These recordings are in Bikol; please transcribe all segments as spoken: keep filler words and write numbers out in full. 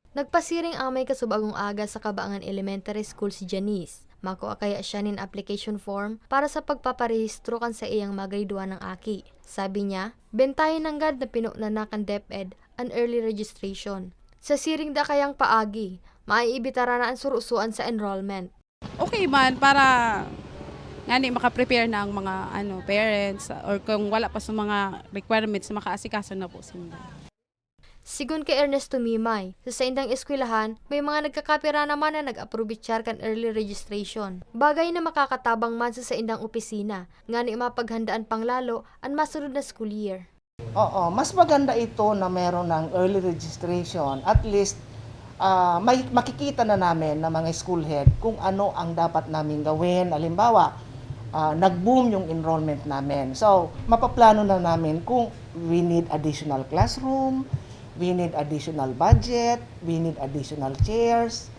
Nagpasiring amay kasubagong aga sa Kabaangan Elementary School si Janice. Makua kaya siya nin application form para sa pagpaparehistro kan saiyang magraduan na aki. Sabi niya, bentahe nanggad na pinoon na kan DepEd an early registration. Sa siring da kayang paagi, maiibitara na an surusuan sa enrollment. Okay man para ngani maka-prepare na ang mga ano parents or kung wala pa sa mga requirements makaasikaso na po sila. Sigon kay Ernesto Mimay, sa saindang eskwelahan, may mga nagkakapira naman na nag-aprobichar kan early registration. Bagay na makakatabang man sa saindang opisina, ngani mapaghandaan panglalo an masunod na school year. Oo, mas maganda ito na meron ng early registration. At least, ah, may makikita na namin na mga school head kung ano ang dapat namin gawin. Halimbawa, ah, nag-boom yung enrollment namin. So, mapaplano na namin kung we need additional classroom, we need additional budget, we need additional chairs,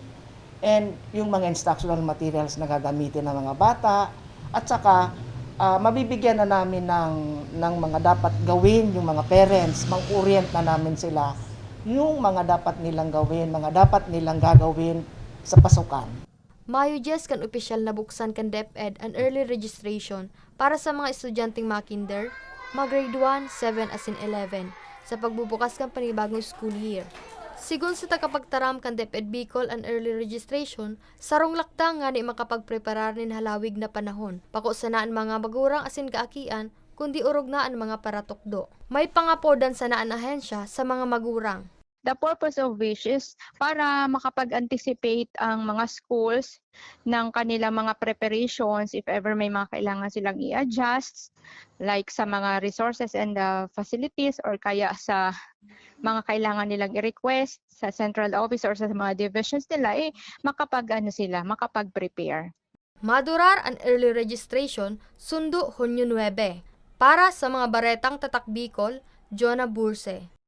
and yung mga instructional materials na gagamitin ng mga bata. At saka, ah, mabibigyan na namin ng, ng mga dapat gawin yung mga parents, mang-orient na namin sila yung mga dapat nilang gawin, mga dapat nilang gagawin sa pasukan. Mayo diyes kan opisyal na buksan kan DepEd an early registration para sa mga estudyanteng mga kinder, mga grade one, seven asin eleven, sa pagbubukas kan panibagong school year. Sigon sa tagapagtaram kan DepEd Bicol an early registration, sarong lakdang ngani makapagpreparar nin halawig na panahon. Bako sana an mga magurang asin kaakian, kundi orog na an mga paratukdo. May pangapodan sana an ahensya sa mga magurang. The purpose of which is para makapag-anticipate ang mga schools ng kanilang mga preparations if ever may mga kailangan silang i-adjust, like sa mga resources and the facilities or kaya sa mga kailangan nilang i-request sa central office or sa mga divisions nila, eh, makapag-ano sila, makapag-prepare. Madurar an early registration sundo Hunyo nuebe. Para sa mga baretang Tatak Bicol, Jonah Burse.